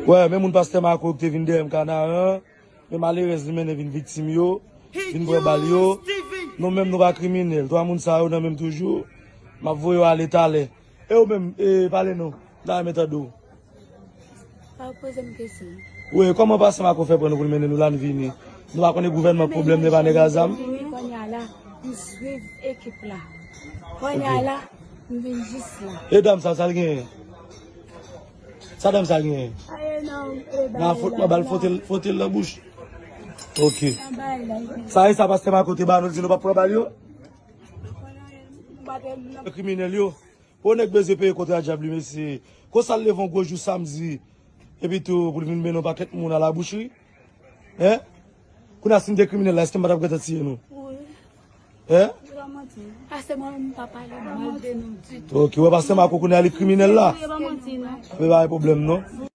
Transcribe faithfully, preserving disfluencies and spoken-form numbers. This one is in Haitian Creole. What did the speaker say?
Wè, men moun pastè Marco ki te vin dèyè m Kanaran, men malerèz li mennen vin viktim yo, vin pran bal yo. Nou menm nou pa kriminèl. Twa moun sa yo nan menm toujou. M ap voye yo ale talè. E ou menm, e, pale non. N a renmen tande w. Pa poze m kesyon. Wi, kòman pastè Marco fè pran nou pou l mennen nou la n vini? Nou pa konnen gouvènman pwoblèm nan pa nèg a zam? Wi, kounye a la, m swiv ekip la. Kounye a la, m vin jis la. E dam sa, sa l genyen? Sa dam sa genyen? Nan fot mwen ba l fwote l, fwote l nan bouch. Ok. Sa e sa pastè Marco te ba nou, di nou p ap pran bal yo? Kriminèl yo. Pou nèg bezwen peye kontra dyab li, mesye. Konsa l leve yon gwo jou samdi. Epi tou, pou l vin mennen yon pakèt moun a la bouchri. Hein? Kounye a si m te kriminèl la, èske m pa t ap gentan tiye nou? Wi. Hein? Pastè mwen menm m pa pale mal de nou ditou. Ok, wè pastè Marco kounye a li kriminèl la. Wi, pa manti non. Men pa gen pwoblèm non.